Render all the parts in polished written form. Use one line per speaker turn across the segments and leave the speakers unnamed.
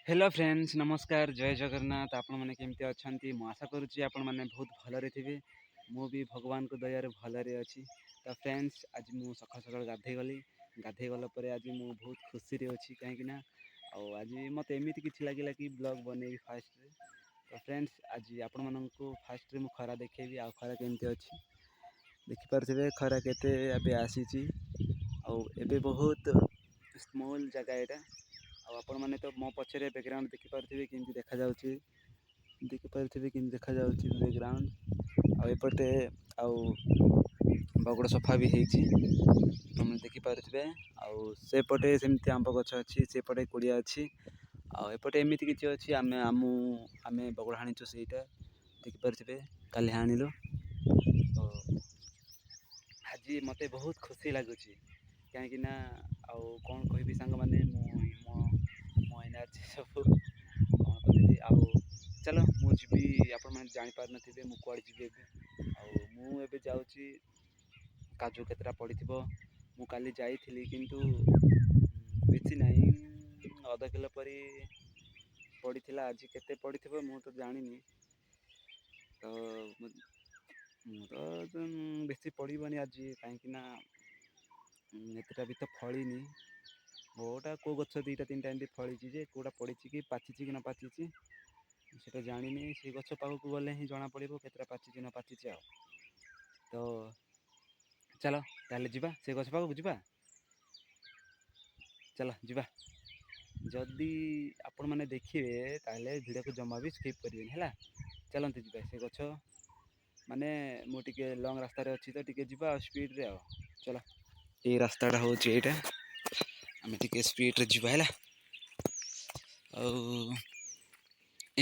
Hello friends, ନମସ୍କାର, ଜୟ ଜଗନ୍ନାଥ। ଆପଣମାନେ କେମିତି ଅଛନ୍ତି? ମୁଁ ଆଶା କରୁଛି ଆପଣମାନେ ବହୁତ ଭଲରେ ଥିବେ। ମୁଁ ବି ଭଗବାନଙ୍କ ଦୟାରୁ ଭଲରେ ଅଛି। ତ ଫ୍ରେଣ୍ଡସ୍, ଆଜି ମୁଁ ସକାଳୁ ସକାଳୁ ଗାଧେଇ ଗଲି। ଗାଧେଇ ଗଲା ପରେ ଆଜି ମୁଁ ବହୁତ ଖୁସିରେ ଅଛି, କାହିଁକିନା ଆଉ ଆଜି ମୋତେ ଏମିତି କିଛି ଲାଗିଲା କି ବ୍ଲଗ୍ ବନେଇବି ଫାଷ୍ଟରେ। ତ ଫ୍ରେଣ୍ଡସ୍, ଆଜି ଆପଣମାନଙ୍କୁ ଫାଷ୍ଟରେ ମୁଁ ଖରା ଦେଖେଇବି ଆଉ ଖରା କେମିତି ଅଛି ଦେଖିପାରୁଥିବେ। ଖରା କେତେ ଏବେ ଆସିଛି ଆଉ ଏବେ ବହୁତ ସ୍ମଲ୍ ଜାଗା ଏଇଟା। ଆଉ ଆପଣମାନେ ତ ମୋ ପଛରେ ବ୍ୟାକ୍ଗ୍ରାଉଣ୍ଡ ଦେଖିପାରୁଥିବେ କେମିତି ଦେଖାଯାଉଛି, ଦେଖିପାରୁଥିବେ କେମିତି ଦେଖାଯାଉଛି ବ୍ୟାକ୍ଗ୍ରାଉଣ୍ଡ। ଆଉ ଏପଟେ ଆଉ ବଗଡ଼ ସଫା ବି ହେଇଛି, ଆପଣ ଦେଖିପାରୁଥିବେ। ଆଉ ସେପଟେ ସେମିତି ଆମ୍ବ ଗଛ ଅଛି, ସେପଟେ କୁଡ଼ିଆ ଅଛି, ଆଉ ଏପଟେ ଏମିତି କିଛି ଅଛି। ଆମେ ବଗଡ଼ ହାଣିଛୁ, ସେଇଟା ଦେଖିପାରୁଥିବେ, କାଲି ହାଣିଲୁ। ତ ଆଜି ମୋତେ ବହୁତ ଖୁସି ଲାଗୁଛି, କାହିଁକିନା ଆଉ କ'ଣ କହିବି ସାଙ୍ଗମାନେ, ମୁଁ ମୋ ମୋ ଏନର୍ଜି ସବୁ କ'ଣ କରିଦେବି। ଆଉ ଚାଲ ମୁଁ ଯିବି, ଆପଣମାନେ ଜାଣିପାରୁନଥିବେ ମୁଁ କୁଆଡ଼େ ଯିବି ଏବେ। ଆଉ ମୁଁ ଏବେ ଯାଉଛି, କାଜୁ କେତେଟା ପଡ଼ିଥିବ। ମୁଁ କାଲି ଯାଇଥିଲି କିନ୍ତୁ ବେଶୀ ନାହିଁ, ଅଧ କିଲୋ ପରି ପଡ଼ିଥିଲା। ଆଜି କେତେ ପଡ଼ିଥିବ ମୁଁ ତ ଜାଣିନି। ତ ମୁଁ ତ ବେଶୀ ପଡ଼ିବନି ଆଜି, କାହିଁକିନା ଏତେଟା ବି ତ ଫଳିନି। କେଉଁଟା କେଉଁ ଗଛ ଦୁଇଟା ତିନିଟା ଏମିତି ଫଳିଛି ଯେ କେଉଁଟା ପଡ଼ିଛି କି ପାଚିଛି କି ନ ପାଚିଛି ସେଇଟା ଜାଣିନି। ସେଇ ଗଛ ପାଖକୁ ଗଲେ ହିଁ ଜଣାପଡ଼ିବ କେତେଟା ପାଚିଛି ନ ପାଚିଛି। ଆଉ ତ ଚାଲ ତାହେଲେ ଯିବା, ସେ ଗଛ ପାଖକୁ ଯିବା, ଚାଲ ଯିବା। ଯଦି ଆପଣମାନେ ଦେଖିବେ ତାହେଲେ ଭିଡ଼ିଓକୁ ଜମା ବି ସ୍କିପ୍ କରିବେନି, ହେଲା? ଚାଲନ୍ତୁ ଯିବା ସେ ଗଛ। ମାନେ ମୁଁ ଟିକେ ଲଙ୍ଗ୍ ରାସ୍ତାରେ ଅଛି ତ ଟିକେ ଯିବା ଆଉ ସ୍ପିଡ଼ରେ। ଆଉ ଚାଲ, ଏଇ ରାସ୍ତାଟା ହେଉଛି ଏଇଟା, ଆମେ ଟିକେ ସ୍ପିଡ଼ରେ ଯିବା, ହେଲା? ଆଉ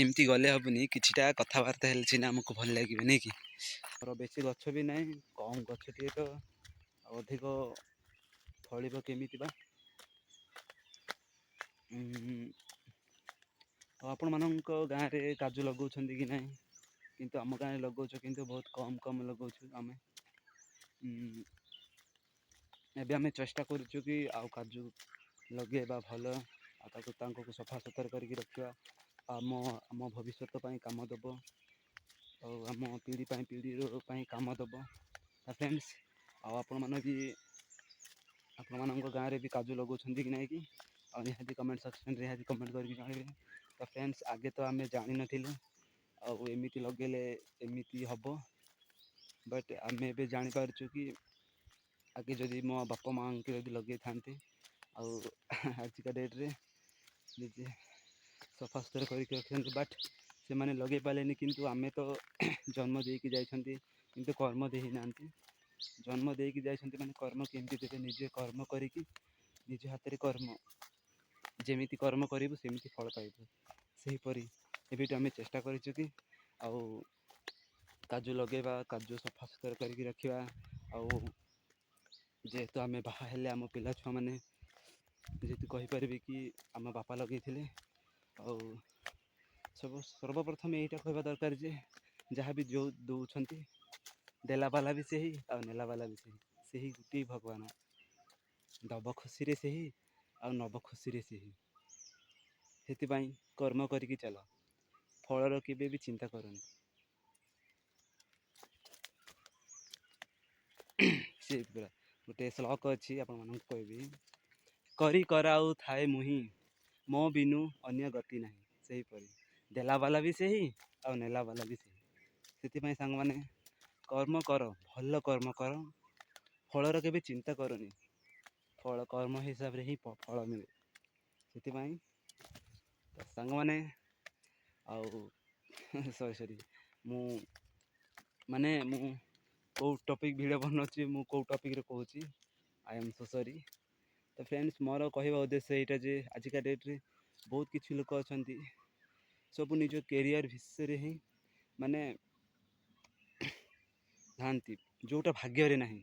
ଏମିତି ଗଲେ ହେବନି, କିଛିଟା କଥାବାର୍ତ୍ତା ହେଲେ ସିନା ଆମକୁ ଭଲ ଲାଗିବ, ନାଇଁ କି? ମୋର ବେଶୀ ଗଛ ବି ନାହିଁ, କମ୍ ଗଛ ଟିକେ ତ ଆଉ ଅଧିକ ଫଳିବ କେମିତି ବା? ଆଉ ଆପଣମାନଙ୍କ ଗାଁରେ କାଜୁ ଲଗାଉଛନ୍ତି କି ନାହିଁ? କିନ୍ତୁ ଆମ ଗାଁରେ ଲଗାଉଛୁ, କିନ୍ତୁ ବହୁତ କମ୍ କମ୍ ଲଗାଉଛୁ ଆମେ। ଏବେ ଆମେ ଚେଷ୍ଟା କରୁଛୁ କି ଆଉ କାଜୁ ଲଗେଇବା ଭଲ, ଆଉ ତାକୁ ତାଙ୍କୁ ସଫାସୁତୁରା କରିକି ରଖିବା, ଆମ ଭବିଷ୍ୟତ ପାଇଁ କାମ ଦେବ ଆଉ ଆମ ପିଢ଼ି ପାଇଁ ପିଢ଼ିର ପାଇଁ କାମ ଦେବ। ତ ଫ୍ରେଣ୍ଡସ୍, ଆଉ ଆପଣମାନେ ବି ଆପଣମାନଙ୍କ ଗାଁରେ ବି କାଜୁ ଲଗାଉଛନ୍ତି କି ନାହିଁ କି? ଆଉ ନିହାତି କମେଣ୍ଟ ସେକ୍ସନ୍ରେ ନିହାତି କମେଣ୍ଟ କରିକି ଜଣାଇବେ। ତ ଫ୍ରେଣ୍ଡସ୍, ଆଗେ ତ ଆମେ ଜାଣିନଥିଲୁ ଆଉ ଏମିତି ଲଗେଇଲେ ଏମିତି ହେବ, ବଟ୍ ଆମେ ଏବେ ଜାଣିପାରୁଛୁ କି ଆଗେ ଯଦି ମୋ ବାପା ମାଆଙ୍କୁ ଯଦି ଲଗେଇଥାନ୍ତି ଆଉ ଆଜିକା ଡେଟ୍ରେ ନିଜେ ସଫାସୁତୁରା କରିକି ରଖିଥାନ୍ତି, ବଟ୍ ସେମାନେ ଲଗେଇ ପାରିଲେନି। କିନ୍ତୁ ଆମେ ତ ଜନ୍ମ ଦେଇକି ଯାଇଛନ୍ତି, କିନ୍ତୁ କର୍ମ ଦେଇନାହାନ୍ତି। ଜନ୍ମ ଦେଇକି ଯାଇଛନ୍ତି ମାନେ କର୍ମ କେମିତି ଦେବେ? ନିଜେ କର୍ମ କରିକି, ନିଜ ହାତରେ କର୍ମ, ଯେମିତି କର୍ମ କରିବୁ ସେମିତି ଫଳ ପାଇବୁ। ସେହିପରି ଏବେଠୁ ଆମେ ଚେଷ୍ଟା କରିଛୁ କି ଆଉ କାଜୁ ଲଗେଇବା, କାଜୁ ସଫାସୁତୁରା କରିକି ରଖିବା। ଆଉ ଯେହେତୁ ଆମେ ବାହା ହେଲେ ଆମ ପିଲା ଛୁଆମାନେ ଯେହେତୁ କହିପାରିବେ କି ଆମ ବାପା ଲଗେଇଥିଲେ। ଆଉ ସବୁ ସର୍ବପ୍ରଥମେ ଏଇଟା କହିବା ଦରକାର ଯେ ଯାହା ବି ଯେଉଁ ଦେଉଛନ୍ତି, ଦେଲାବାଲା ବି ସେହି ଆଉ ନେଲାବାଲା ବି ସେହି, ସେହି ଗୋଟିଏ ଭଗବାନ। ଦବ ଖୁସିରେ ସେହି ଆଉ ନବ ଖୁସିରେ ସେହି। ସେଥିପାଇଁ କର୍ମ କରିକି ଚାଲ, ଫଳର କେବେ ବି ଚିନ୍ତା କରନି। ସେ ପୁରା ଗୋଟେ ଶ୍ଲୋକ ଅଛି, ଆପଣମାନଙ୍କୁ କହିବି। କରି କରାଉ ଥାଏ ମୁହିଁ, ମୋ ବିନୁ ଅନ୍ୟ ଗତି ନାହିଁ। ସେହିପରି ଦେଲାବାଲା ବି ସେହି ଆଉ ନେଲାବାଲା ବି ସେହି। ସେଥିପାଇଁ ସାଙ୍ଗମାନେ, କର୍ମ କର, ଭଲ କର୍ମ କର, ଫଳର କେବେ ଚିନ୍ତା କରନି। ଫଳ କର୍ମ ହିସାବରେ ହିଁ ଫଳ ମିଳେ। ସେଥିପାଇଁ ତ ସାଙ୍ଗମାନେ, ଆଉ ସରି ସରି, ମୁଁ ମାନେ ମୁଁ କେଉଁ ଟପିକ୍ ଭିଡ଼ିଓ ବନାଉଛି, ମୁଁ କେଉଁ ଟପିକ୍ରେ କହୁଛି, I am so sorry. ତ ଫ୍ରେଣ୍ଡସ୍, ମୋର କହିବା ଉଦ୍ଦେଶ୍ୟ ଏଇଟା ଯେ ଆଜିକା ଡେଟ୍ରେ ବହୁତ କିଛି ଲୋକ ଅଛନ୍ତି, ସବୁ ନିଜ କ୍ୟାରିୟର୍ ବିଷୟରେ ହିଁ ମାନେ ଥାଆନ୍ତି, ଯେଉଁଟା ଭାଗ୍ୟରେ ନାହିଁ।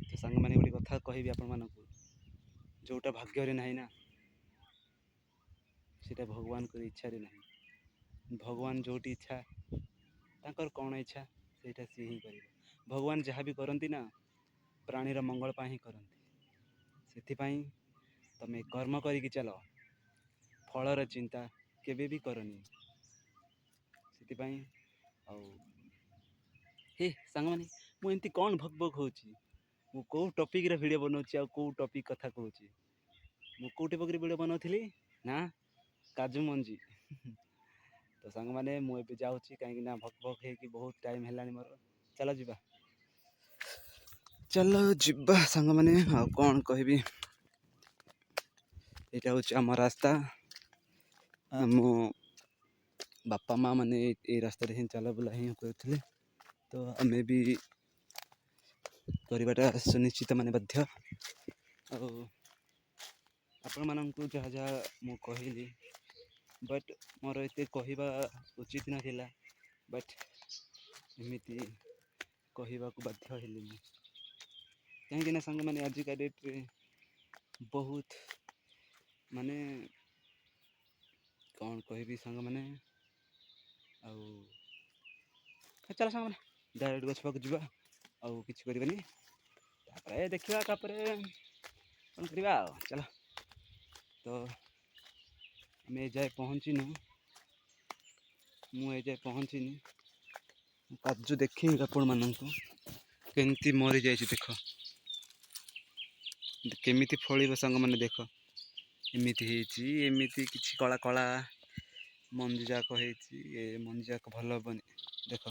ତ ସାଙ୍ଗମାନେ, ଗୋଟେ କଥା କହିବି ଆପଣମାନଙ୍କୁ, ଯେଉଁଟା ଭାଗ୍ୟରେ ନାହିଁ ନା, ସେଇଟା ଭଗବାନଙ୍କର ଇଚ୍ଛାରେ ନାହିଁ। ଭଗବାନ ଯେଉଁଠି ଇଚ୍ଛା, ତାଙ୍କର କ'ଣ ଇଚ୍ଛା ସେଇଟା ସିଏ ହିଁ କରିବ। ଭଗବାନ ଯାହା ବି କରନ୍ତି ନା, ପ୍ରାଣୀର ମଙ୍ଗଳ ପାଇଁ ହିଁ କରନ୍ତି। ସେଥିପାଇଁ ତମେ କର୍ମ କରିକି ଚାଲ, ଫଳ ଫଳର ଚିନ୍ତା କେବେ ବି କରନି। ସେଥିପାଇଁ ଆଉ ହେ ସାଙ୍ଗମାନେ, ମୁଁ ଏମିତି କ'ଣ ଭକ୍ ଭକ୍ ହେଉଛି? ମୁଁ କେଉଁ ଟପିକ୍ରେ ଭିଡ଼ିଓ ବନାଉଛି ଆଉ କେଉଁ ଟପିକ୍ କଥା କହୁଛି? ମୁଁ କେଉଁ ଟପିକ୍ରେ ଭିଡ଼ିଓ ବନାଉଥିଲି ନା କାଜୁ ମଞ୍ଜି। ତ ସାଙ୍ଗମାନେ, ମୁଁ ଏବେ ଯାଉଛି, କାହିଁକିନା ଭକ୍ ଭକ୍ ହେଇକି ବହୁତ ଟାଇମ୍ ହେଲାଣି ମୋର। ଚାଲ ଯିବା, ଚାଲ ଯିବା ସାଙ୍ଗମାନେ। ଆଉ କ'ଣ କହିବି? ଏଇଟା ହେଉଛି ଆମ ରାସ୍ତା। ଆମ ବାପା ମା ମାନେ ଏଇ ରାସ୍ତାରେ ହିଁ ଚଲାବୁଲା ହିଁ କରୁଥିଲେ, ତ ଆମେ ବି କରିବାଟା ସୁନିଶ୍ଚିତ, ମାନେ ବାଧ୍ୟ। ଆଉ ଆପଣମାନଙ୍କୁ ଯାହା ଯାହା ମୁଁ କହିଲି, ବଟ୍ ମୋର ଏତେ କହିବା ଉଚିତ ନଥିଲା, ବଟ୍ ଏମିତି କହିବାକୁ ବାଧ୍ୟ ହେଲି ମୁଁ, କାହିଁକିନା ସାଙ୍ଗମାନେ, ଆଜିକା ଡେଟ୍ରେ ବହୁତ, ମାନେ କ'ଣ କହିବି ସାଙ୍ଗମାନେ। ଆଉ ଚାଲ ସାଙ୍ଗମାନେ, ଡାଇରେକ୍ଟ ଗଛ ପାଖକୁ ଯିବା, ଆଉ କିଛି କରିବାନି। ତାପରେ ଦେଖିବା, ତାପରେ କ'ଣ କରିବା ଆଉ। ଚାଲ, ତ ଆମେ ଏଯାଏ ପହଞ୍ଚିନୁ, ମୁଁ ଏଯାଏ ପହଞ୍ଚିନି। କାଜୁ ଦେଖେଇବି ଆପଣମାନଙ୍କୁ କେମିତି ମରିଯାଇଛି, ଦେଖ କେମିତି ଫଳିବ ସାଙ୍ଗମାନେ। ଦେଖ, ଏମିତି ହେଇଛି, ଏମିତି କିଛି କଳା କଳା ମଞ୍ଜି ଯାକ ହେଇଛି। ଏ ମଞ୍ଜି ଯାକ ଭଲ ହେବନି। ଦେଖ,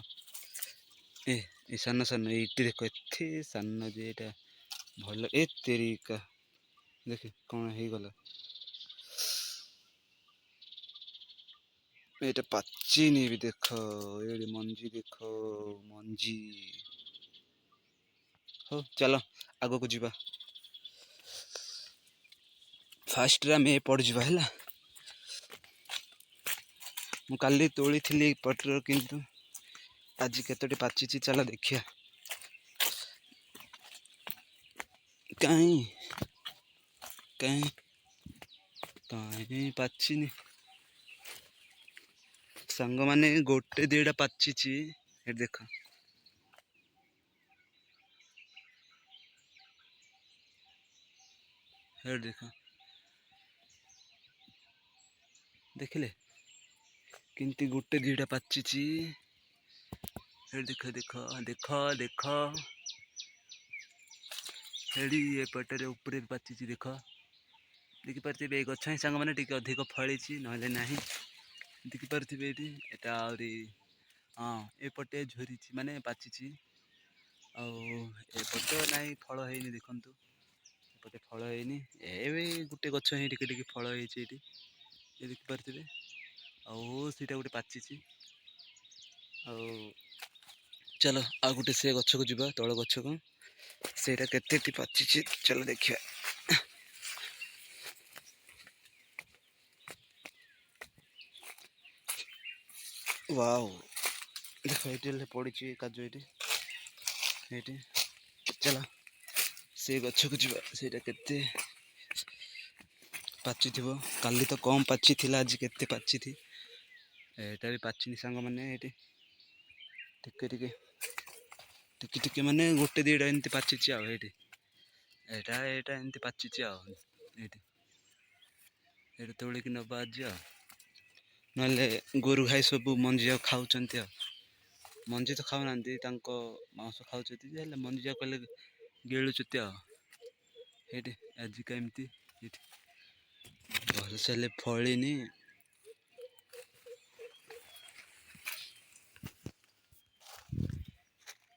ଏ ସାନ ସାନ ଏଇଠି ଦେଖ, ଏତେ ସାନ ଯେ ଏଇଟା ଭଲ। ଏ ତେରିକା, ଦେଖେ କ'ଣ ହେଇଗଲା। ଏଇଟା ପାଚିନି ବି। ଦେଖ ଏଇଠି ମଞ୍ଜି, ଦେଖ ମଞ୍ଜି। ହଉ ଚାଲ ଆଗକୁ ଯିବା। ଫାଷ୍ଟରେ ଆମେ ଏପଟେ ଯିବା ହେଲା। ମୁଁ କାଲି ତୋଳିଥିଲି ଏପଟର, କିନ୍ତୁ ଆଜି କେତୋଟି ପାଚିଛି ଚାଲ ଦେଖିବା। କାହିଁ କାହିଁ କାହିଁ ପାଚିନି ସାଙ୍ଗମାନେ? ଗୋଟେ ଦୁଇଟା ପାଚିଛି। ଏଠି ଦେଖ, ଏଠି ଦେଖ, ଦେଖିଲେ କେମିତି ଗୋଟେ ଦୁଇଟା ପାଚିଛି। ଏଠି ଦେଖ, ଦେଖ, ଦେଖ, ଦେଖ। ଏଠି ଏପଟରେ ଉପରେ ବି ପାଚିଛି, ଦେଖ, ଦେଖିପାରୁଥିବେ। ଏଇ ଗଛ ହିଁ ସାଙ୍ଗମାନେ ଟିକେ ଅଧିକ ଫଳିଛି, ନହେଲେ ନାହିଁ। ଦେଖିପାରୁଥିବେ ଏଇଠି ଏଟା ଆହୁରି, ହଁ, ଏପଟେ ଝୁରିଛି, ମାନେ ପାଚିଛି। ଆଉ ଏପଟେ ନାହିଁ, ଫଳ ହେଇନି। ଦେଖନ୍ତୁ, ଏପଟେ ଫଳ ହେଇନି। ଏବେ ଗୋଟେ ଗଛ ହିଁ ଟିକେ ଟିକେ ଫଳ ହେଇଛି ଏଇଠି, ଏ ଦେଖିପାରୁଥିବେ। ଆଉ ସେଇଟା ଗୋଟେ ପାଚିଛି। ଆଉ ଚାଲ ଆଉ ଗୋଟେ ସେ ଗଛକୁ ଯିବା, ତଳ ଗଛକୁ। ସେଇଟା କେତେଟି ପାଚିଛି ଚାଲ ଦେଖିବା। ୱାଓ, ଦେଖ, ଏଇଠି ହେଲେ ପଡ଼ିଛି କାଜୁ, ଏଇଠି ଏଇଠି। ଚାଲ ସେ ଗଛକୁ ଯିବା, ସେଇଟା କେତେ ପାଚିଥିବ। କାଲି ତ କମ୍ ପାଚିଥିଲା, ଆଜି କେତେ ପାଚିଥି। ଏଇଟା ବି ପାଚିନି ସାଙ୍ଗମାନେ। ଏଇଠି ଟିକେ ଟିକେ ଟିକେ ଟିକେ, ମାନେ ଗୋଟେ ଦୁଇଟା ଏମିତି ପାଚିଛି। ଆଉ ଏଇଠି ଏଇଟା ଏମିତି ପାଚିଛି। ଆଉ ଏଇଠି ଏଇଟା ତୋଳିକି ନେବା ଆଜି, ଆଉ ନହେଲେ ଗୋରୁ ଗାଈ ସବୁ ମଞ୍ଜି ଯାକ ଖାଉଛନ୍ତି। ଆଉ ମଞ୍ଜି ତ ଖାଉନାହାନ୍ତି, ତାଙ୍କ ମାଂସ ଖାଉଛନ୍ତି ଯେ, ହେଲେ ମଞ୍ଜି ଯାକ ହେଲେ ଗିଳୁଛନ୍ତି। ଆଉ ଏଇଠି ଆଜିକା ଏମିତି ଏଇଠି ଭଲସେ ହେଲେ ଫଳିନି।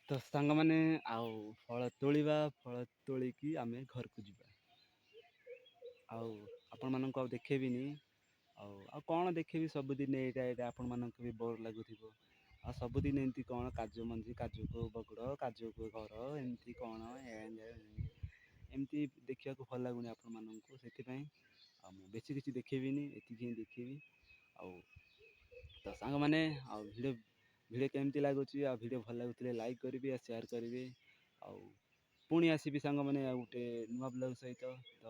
ତ ସାଙ୍ଗମାନେ, ଆଉ ଫଳ ତୋଳିବା, ଫଳ ତୋଳିକି ଆମେ ଘରକୁ ଯିବା। ଆଉ ଆପଣମାନଙ୍କୁ ଆଉ ଦେଖେଇବିନି। ଆଉ ଆଉ କ'ଣ ଦେଖେଇବି? ସବୁଦିନ ଏଇଟା ଆପଣମାନଙ୍କୁ ବି ବୋର୍ ଲାଗୁଥିବ। ଆଉ ସବୁଦିନ ଏମିତି କ'ଣ କାଜୁ ମଞ୍ଜି, କାଜୁକୁ ବଗଡ଼, କାଜୁକୁ ଘର, ଏମିତି କ'ଣ ଏମିତି ଦେଖିବାକୁ ଭଲ ଲାଗୁନି ଆପଣମାନଙ୍କୁ। ସେଥିପାଇଁ ଆଉ ମୁଁ ବେଶୀ କିଛି ଦେଖେଇବିନି, ଏତିକି ହିଁ ଦେଖେଇବି। ଆଉ ତ ସାଙ୍ଗମାନେ, ଆଉ ଭିଡ଼ିଓ କେମିତି ଲାଗୁଛି? ଆଉ ଭିଡ଼ିଓ ଭଲ ଲାଗୁଥିଲେ ଲାଇକ୍ କରିବେ ଆଉ ସେୟାର କରିବେ। ଆଉ ପୁଣି ଆସିବି ସାଙ୍ଗମାନେ ଆଉ ଗୋଟେ ନୂଆ ବ୍ଲଗ୍ ସହିତ। ତ